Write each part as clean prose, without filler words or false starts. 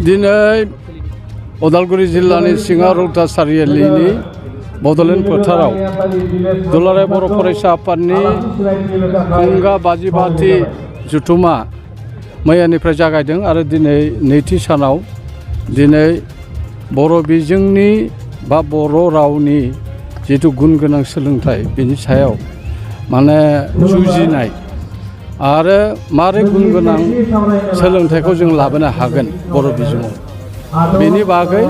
दिनै उदालगुरि जिल्लानि सिङा रौता सारियालिनि बड'लेण्ड फोथाराव दुलाराय बर' फरायसा आफादनि खुंगा बाजिबाथि जुथुमा मैयानिफ्राय जागायदों आरो दिनै नैथि सानाव दिनै बर' बिजोंनि बा बर' रावनि जिथु गुन गोनां सोलोंथाइ बेनि सायाव माने जुजिनाय आरो मारै गुन गोनां सोलोंथाइखौ जों लाबोनो हागोन बर' बिजोङाव बेनि बागै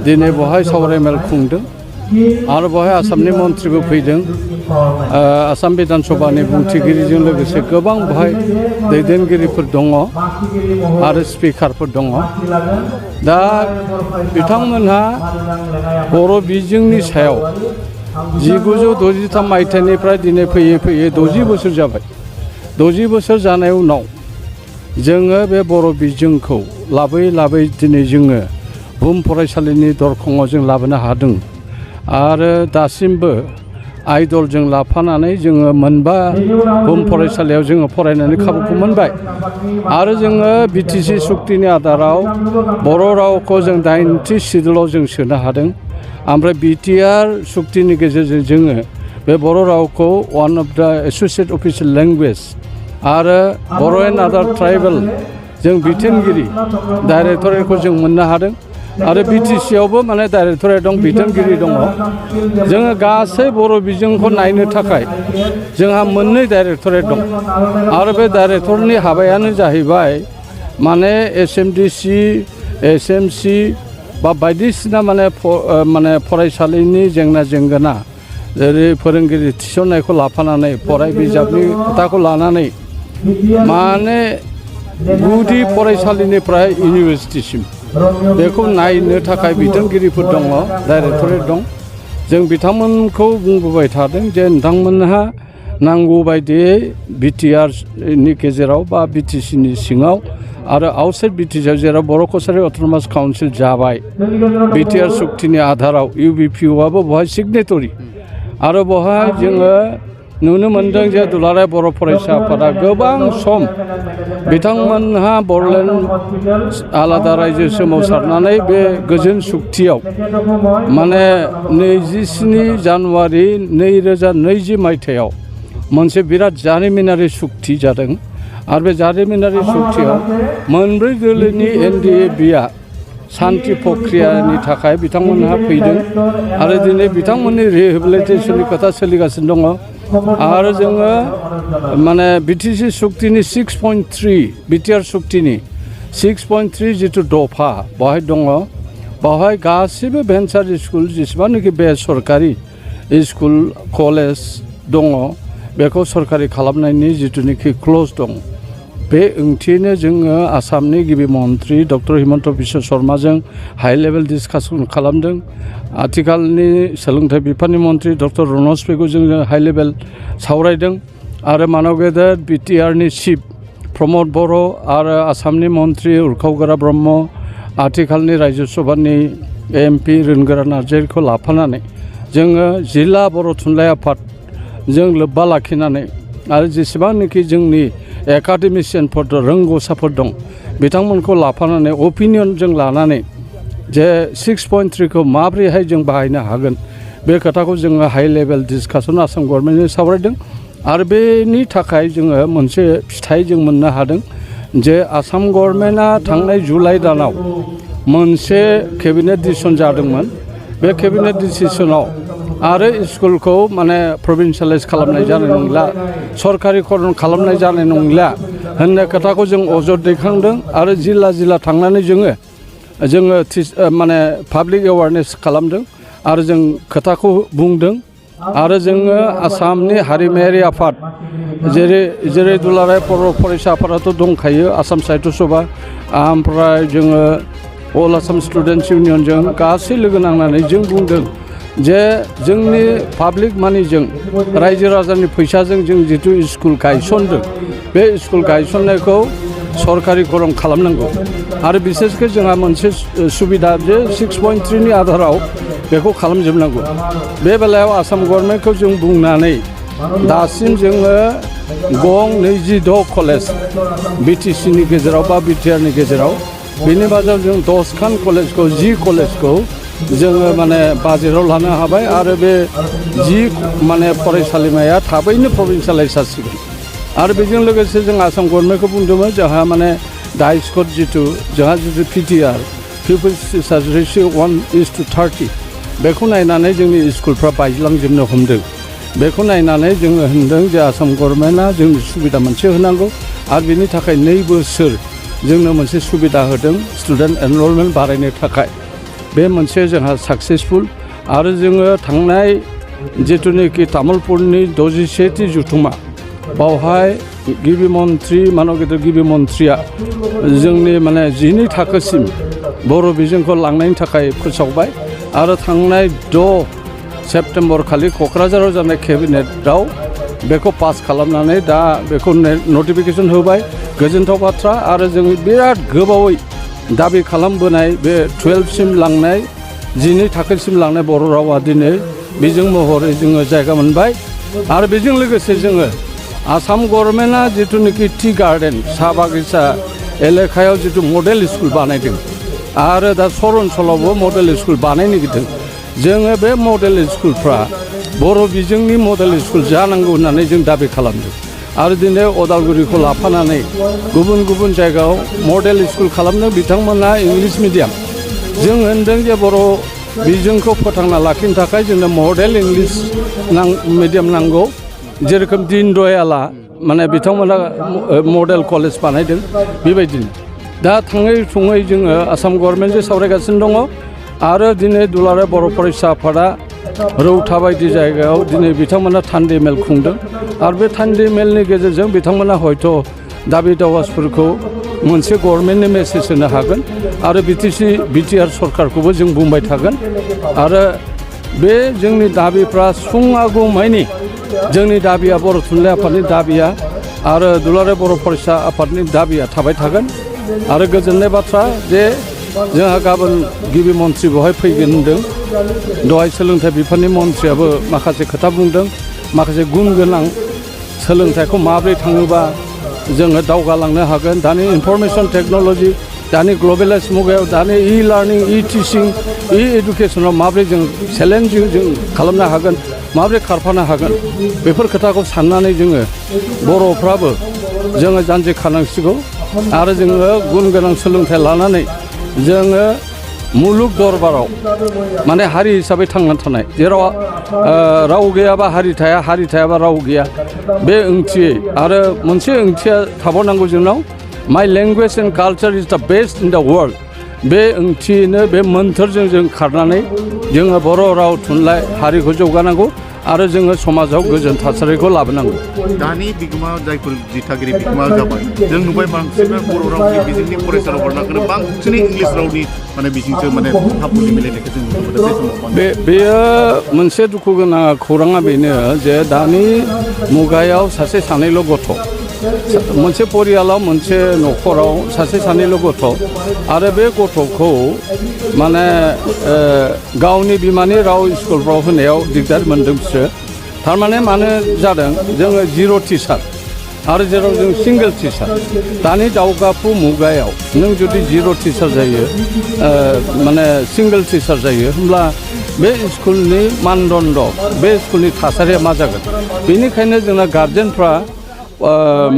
दिनै बहाय सावरायमेल खुंदों आरो बहाय आसामनि मन्थ्रिबो फैदों आसाम बिधान सभानि बुंथिगिरिजों लोगोसे गोबां बहाय दैदेनगिरिफोर दङ आरो स्पिकारफोर दङ दा बिथांमोनहा बर' बिजोंनि सायाव 1963 मायथाइनिफ्राय दिनै फैयै फैयै 60 बोसोर जाबाय 60 बोसोर जानाय उनाव जोङो बे बर' बिजोंखौ लाबोयै लाबोयै दिनै जोङो बुहुम फरायसालिनि दरखङाव जों लाबोनो हादों आरो दासिमबो आइदलजों लाफानानै जोङो मोनबा बुहुम फरायसालियाव जोङो फरायनानै खाबुखौ मोनबाय आरो जोङो बिटिसि सुक्तिनि आधाराव बर' रावखौ जों 80 सिडुलाव जों सोनो हादों ओमफ्राय बिटिआर सुक्तिनि गेजेरजों जोङो बे बर' रावखौ one of the associate official language आरो बर' एन्ड आदार ट्राइबेल जों बिथोनगिरि डाइरेक्टरेटखौ जों मोननो हादों आरो बिटिसियावबो माने डाइरेक्टरेट दं बिथोनगिरि दङ जोङो गासै बर' बिजोंखौ नायनो थाखाय जोंहा मोननै डाइरेक्टरेट दं आरो बे डाइरेक्टरनि हाबायानो जाहैबाय माने एसएमडिसि एसएमसि बा बायदिसिना माने फरायसालिनि जेंना जेंगोना जेरै फोरोंगिरि थिसननायखौ लाफानानै फराय बिजाबनि खोथाखौ लानानै माने गुदि फरायसालिनिफ्राय इउनिभारसिटिसिम बेखौ नायनो थाखाय बिथोनगिरिफोर दङ डाइरेक्टरेट दं जों बिथांमोनखौ बुंबोबाय थादों जे नोंथांमोनहा नांगौ बायदियै बिटिआरनि गेजेराव बा बिटिसिनि सिङाव आरो आउटसाइड बिटिसिआव जेराव बर' कसारि अट'नमास काउन्सिल जाबाय बिटिआर सुक्तिनि आधाराव इउबिपिअआबो बहाय सिगनेटरि आरो बहाय जोङो नुनो मोनदों जे दुलाराय बर' फरायसा आफादा गोबां सम बिथांमोनहा बड'लेण्ड आलादा रायजो सोमावसारनानै बे गोजोन सुक्तियाव माने 27 जानुवारि 2020 मायथाइयाव मोनसे बिराद जारिमिनारि सुक्ति जादों आरो बे जारिमिनारि सुक्तियाव मोनब्रै दोलोनि एनडिएबिआ शान्ति प्रक्रियानि थाखाय बिथांमोनहा फैदों आरो दिनै बिथांमोननि रिहेबिलिटेसननि खोथा सोलिगासिनो दङ आरो जोङो माने बिटिसि सुक्तिनि 6.3 बिटिआर सुक्तिनि 6.3 जिथु दफा बेवहाय दङ बेवहाय गासिबो भेन्सार स्कुल जेसेबांनाखि बे सरकारि स्कुल कलेज दङ बेखौ सरकारि खालामनायनि जिथुनाखि क्लज दं बे ओंथियैनो जोङो आसामनि गिबि मन्थ्रि डक्टर हिमन्त बिश्व शर्माजों हाइ लेभेल डिसकासन खालामदों आथिखालनि सोलोंथाइ बिफाननि मन्थ्रि डक्टर रनज पेगु जोङो हाइ लेभेल सावरायदों आरो मानव गेदेर बिटिआरनि चिफ प्रमद बर' आरो आसामनि मन्थ्रि उर्खाव ब्रह्म आथिखालनि रायजो सभानि एमपि रोनगोरा नार्जारिखौ लाफानानै जोङो जिल्ला बर' थुनलाइ आफादजों लोब्बा लाखिनानै आरो जेसेबांनाखि जोंनि एकाडेमिसियानफोर दं रोंगौसाफोर दं बिथांमोनखौ लाफानानै अपिनियन जों लानानै जे 6.3 खौ माब्रैहाय जों बाहायनो हागोन बे खोथाखौ जोङो हाइ लेभेल डिसकासन आसाम गभर्नमेन्टजों सावरायदों आरो बेनि थाखाय जोङो मोनसे फिथाइ जों मोननो हादों जे आसाम गभर्नमेन्टआ थांनाय जुलाइ दानाव मोनसे केबिनेट डिसिसन जादोंमोन बे केबिनेट डिसिसनाव आरो स्कुलखौ माने प्रभिन्सियेलाइज खालामनाय जानाय नंला सरकारिकरन खालामनाय जानाय नंला होननाय खोथाखौ जों अजद दैखांदों आरो जिल्ला जिल्ला थांनानै जोङो माने पाब्लिक एवारनेस खालामदों आरो जों खोथाखौ बुंदों आरो जोङो आसामनि हारिमायारि आफाद जेरै दुलाराय बर' फरायसा आफादाथ' दंखायो आसाम साहित्य सभा ओमफ्राय जोङो अल आसाम स्टुडेन्टस इउनियनजों गासै लोगो नांनानै जों बुंदों जे जोंनि पाब्लिक मानिजों रायजो राजानि फैसाजों जों जिथु स्कुल गायसनदों बे स्कुल गायसननायखौ सरकारिकरन खालामनांगौ आरो बिसेसकै जोंहा मोनसे सुबिदा जे 6.3 नि आधाराव बेखौ खालामजोबनांगौ बे बेलायाव आसाम गभर्नमेन्टखौ जों बुंनानै दासिम जोङो गं 26 कलेज बिटिसिनि गेजेराव बा बिटिआरनि गेजेराव बेनि बाजाव जों 10 खान कलेजखौ 10 कलेजखौ जोङो माने बाजेटआव लानो हाबाय आरो बे 10 माने फरायसालिमाया थाबैनो प्रभिन्सियेलाइज जासिगोन आरो बेजों लोगोसे जों आसाम गभर्नमेन्टखौ बुंदोंमोन जोंहा माने डाइस्कट जिथु पिटिआर पिपल्स टिचार्स रेशियो 1:30 बेखौ नायनानै जोंनि स्कुलफ्रा बायलांजोबनो हमदों बेखौ नायनानै जोङो होनदों जे आसाम गभर्नमेन्टआ जोंनो सुबिदा मोनसे होनांगौ आरो बेनि थाखाय 2 बोसोर जोंनो मोनसे सुबिदा होदों स्टुडेन्ट एनरलमेन्ट बारायनो थाखाय बे मोनसे जोंहा साक्सेसफुल आरो जोङो थांनाय जिथुनिखि तामुलपुरनि 61थि जथुमा बावहाय गिबि मन्थ्रि मानगेन्द्र गिबि मन्थ्रिया जोंनि माने 12 थाखोसिम बर' बिजोंखौ लांनायनि थाखाय फोसावबाय आरो थांनाय 6 सेप्तेम्बर खालि क'क्राझाराव जानाय केबिनेटआव बेखौ पास खालामनानै दा बेखौ नटिफिकेसन होबाय गोजोनथाव बाथ्रा आरो जों बिराद गोबावै दाबि खालामबोनाय बे 12सिम लांनाय 12 थाखोसिम लांनाय बर' रावा दिनै बिजों महरै जोङो जायगा मोनबाय आरो बेजों लोगोसे जोङो आसाम गभर्नमेन्टआ जिथुनिखि टि गार्डेन साहा बागिचा एलेकायाव जिथु मडेल स्कुल बानायदों आरो दा सर ओनसोलावबो मडेल स्कुल बानायनो नागिरदों जोङो बे मडेल स्कुलफ्रा बर' बिजोंनि मडेल स्कुल जानांगौ होननानै जों दाबि खालामदों आरो दिनै अदालगुरिखौ लाफानानै गुबुन गुबुन जायगायाव मडेल स्कुल खालामदों बिथांमोना इंलिश मिडियाम जों होनदों जे बर' बिजोंखौ फोथांना लाखिनो थाखाय जोंनो मडेल इंलिश मिडियाम नांगौ जेरोखोम दीन दयाला माने बिथांमोना मडेल कलेज बानायदों बेबायदिनो दा थाङै थुङै जोङो आसाम गभर्नमेन्टजों सावरायगासिनो दङ आरो दिनै दुलाराय बर' फरायसा आफादा रौता बायदि जायगायाव दिनै बिथांमोना थान्दै मेल खुंदों आरो बे थान्दै मेलनि गेजेरजों बिथांमोना हयथ' दाबि दावासफोरखौ मोनसे गभर्नमेन्टनि मेसेज होनो हागोन आरो बिटिआर सरकारखौबो जों बुंबाय थागोन आरो बे जोंनि दाबिफ्रा सुङागौमानि जोंनि दाबिया बर' थुनलाइ आफादनि दाबिया आरो दुलाराय बर' फरायसा आफादनि दाबिया थाबाय थागोन आरो गोजोननाय बाथ्रा जे जोंहा गाबोन गिबि मन्थ्रि बेवहाय फैगोन होनदों दहाय सोलोंथाइ बिफाननि मन्थ्रियाबो माखासे खोथा बुंदों माखासे गुन गोनां सोलोंथाइखौ माबोरै थाङोबा जोङो दावगालांनो हागोन दानि इनफरमेसन टेक्न'लजि दानि ग्लबेलाइज मुगायाव दानि लार्निं टिचिं एडुकेसनाव माबोरै जों चेलेन्जिं जों खालामनो हागोन माबोरै खारफानो हागोन बेफोर खोथाखौ साननानै जोङो बर'फ्राबो जोङो जानजि खानांसिगौ आरो जोङो गुन गोनां सोलोंथाइ लानानै जोङो मुलुग दरबाराव माने हारि हिसाबै थांनानै थानाय जेराव राव गैयाबा हारि थाया हारि थायाबा राव गैया बे ओंथियै आरो मोनसे ओंथिया थाबावनांगौ जोंनाव माइ लेंगुवेज एन्ड कालचार इज द बेस्ट इन द वर्ल्ड बे ओंथियैनो बे मोन्थोरजों जों खारनानै जोङो बर' राव थुनलाइ हारिखौ जौगानांगौ आरो जोङो समाजाव गोजोन थासारिखौ लाबोनांगौ दानि बिगोमा जायफोर दिथागिरि बिगोमा जाबाय जों नुबाय बांसिन बर' रावनि बिजोंनि फरायसालियाव हरनांगौ बांसिनै इंलिस रावनि माने बिजोंसो माने हाबुलि मिलायनायखौ जों नुनो मोनो बेयो मोनसे दुखु गोनां खौराङा बेनो जे दानि मुगायाव सासे सानैल' गथ' मोनसे परियालाव मोनसे न'खराव सासे सानैल' गथ' आरो बे गथ'खौ माने गावनि बिमानि राव स्कुलफ्राव होनायाव दिगदार मोन्दों बिसोरो थारमाने मानो जादों जोङो जिर' टिचार आरो जेराव जों सिंगेल टिचार दानि दावगाफु मुगायाव नों जुदि जिर' टिचार जायो माने सिंगेल टिचार जायो होमब्ला बे स्कुलनि मानदण्ड बे स्कुलनि थासारिया मा जागोन बेनिखायनो जोंना गार्जेनफ्रा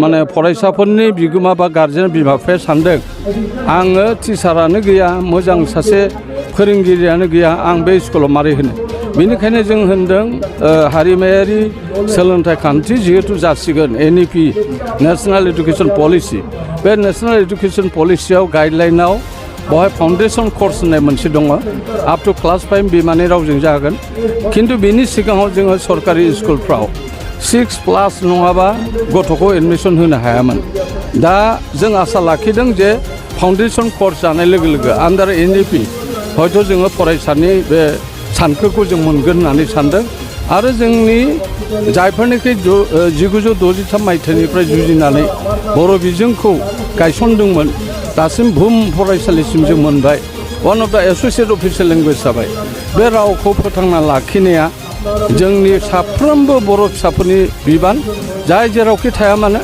माने फरायसाफोरनि बिगोमा बा गार्जेन बिमा बिफाया सानदों आङो टिचारानो गैया मोजां सासे फोरोंगिरियानो गैया आं बे स्कुलाव मारै होनो बेनिखायनो जों होनदों हारिमायारि सोलोंथाइ खान्थि जिहेतु जासिगोन NEP नेशनेल इडुकेसन पलिसि बे नेशनेल इडुकेसन पलिसियाव गाइडलाइनाव बेवहाय फाउन्डेसन कर्स होननाय मोनसे दङ आप टु क्लास 5 बिमानि रावजों जागोन खिन्थु बेनि सिगाङाव जोङो सरकारि स्कुलफ्राव 6+ नङाबा गथ'खौ एडमिसन होनो हायामोन दा जों आसा लाखिदों जे फाउन्डेसन कर्स जानाय लोगो लोगो आन्डार NEP हयथ' जोङो फरायसानि बे सानखोखौ जों मोनगोन होननानै सानदों आरो जोंनि जायफोरनिखि 1963 मायथाइनिफ्राय जुजिनानै बर' बिजोंखौ गायसनदोंमोन दासिम बुहुम फरायसालिसिम जों मोनबाय वान अफ द एस'सिएट अफिसियेल लेंगुवेज जाबाय बे रावखौ फोथांना लाखिनाया जोंनि साफ्रोमबो बर' फिसाफोरनि बिबान जाय जेरावखि थाया मानो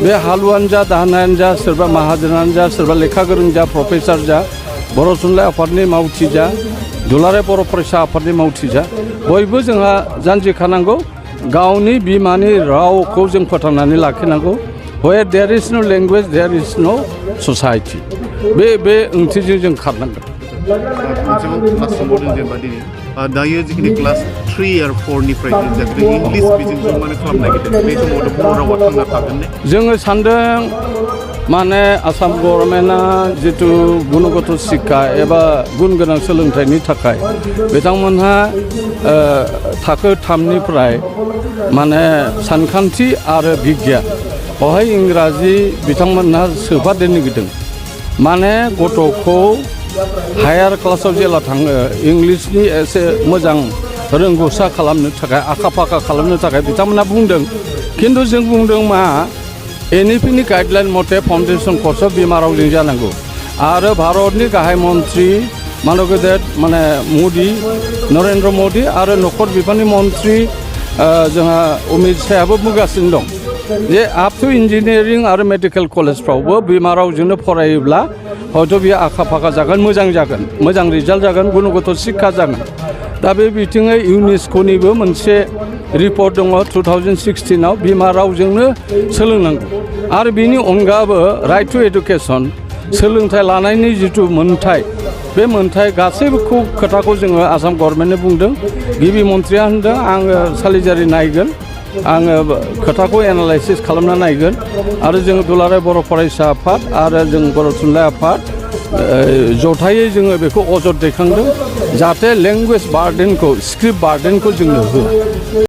बे हालुवानो जा दाहोनायानो जा सोरबा माहाजोनानो जा सोरबा लेखा गोरों जा प्रफेसार जा बर' थुनलाइ आफादनि मावथि जा दुलाराय बर' फरायसा आफादनि मावथि जा बयबो जोंहा जानजिखानांगौ गावनि बिमानि रावखौ जों फोथांनानै लाखिनांगौ where there is no language there is no society बे ओंथिजों जों खारनांगोन क्लास सोंबावदों जेनेबा दिनै दायो जिखिनि क्लास 3 आरो 4 निफ्राय जिखिनि इंलिस बिजोंजों माने खालामनो नागिरदों बे समाव बर' रावा थांना थागोन ने जोङो सानदों माने आसाम गभर्नमेन्टआ जिथु गुनगत शिक्षा एबा गुन गोनां सोलोंथाइनि थाखाय बिथांमोनहा थाखो 3निफ्राय माने सानखान्थि आरो बिगियान बेवहाय इंराजि बिथांमोनहा सोफादेरनो नागिरदों माने गथ'खौ हायार क्लासाव जेला थाङो इंलिसनि एसे मोजां रोंगौसा खालामनो थाखाय आखा फाखा खालामनो थाखाय बिथांमोनहा बुंदों खिन्थु जों बुंदों मा एनइपिनि गाइडलाइन मथे फाउन्डेसन कर्सआ बिमा रावजों जानांगौ आरो भारतनि गाहाय मन्त्रि मानगदेर माने मदि नरेन्द्र मदि आरो नखर बिफाननि मन्त्रि जोंहा अमित शाहआबो बुंगासिनो दं जे आप टु इन्जिनियारिं आरो मेडिकेल कलेजफ्रावबो बिमा रावजोंनो फरायोब्ला हयथ' बियो आखा फाखा जागोन मोजां रिजाल्ट जागोन गुनगत शिक्षा जागोन दा बे बिथिङै इउनेस्क'निबो मोनसे रिपर्ट दङ 2016आव बिमा रावजोंनो सोलोंनांगौ आरो बिनि अनगाबो राइट टु एडुकेसन सोलोंथाइ लानायनि जिथु मोन्थाय बे मोन्थाय गासैबो खोथाखौ जोङो आसाम गभर्नमेन्टनो बुंदों गिबि मन्थ्रिया होनदों आङो सालिजारि नायगोन आङो खोथाखौ एनालाइसिस खालामना नायगोन आरो जों दुलाराय बर' फरायसा आफाद आरो जों बर' थुनलाइ आफाद जथायै जोङो बेखौ अजद दैखांदों जाहाथे लेंगुवेज बार्डेनखौ स्क्रिप्ट बार्डेनखौ जोंनो होआ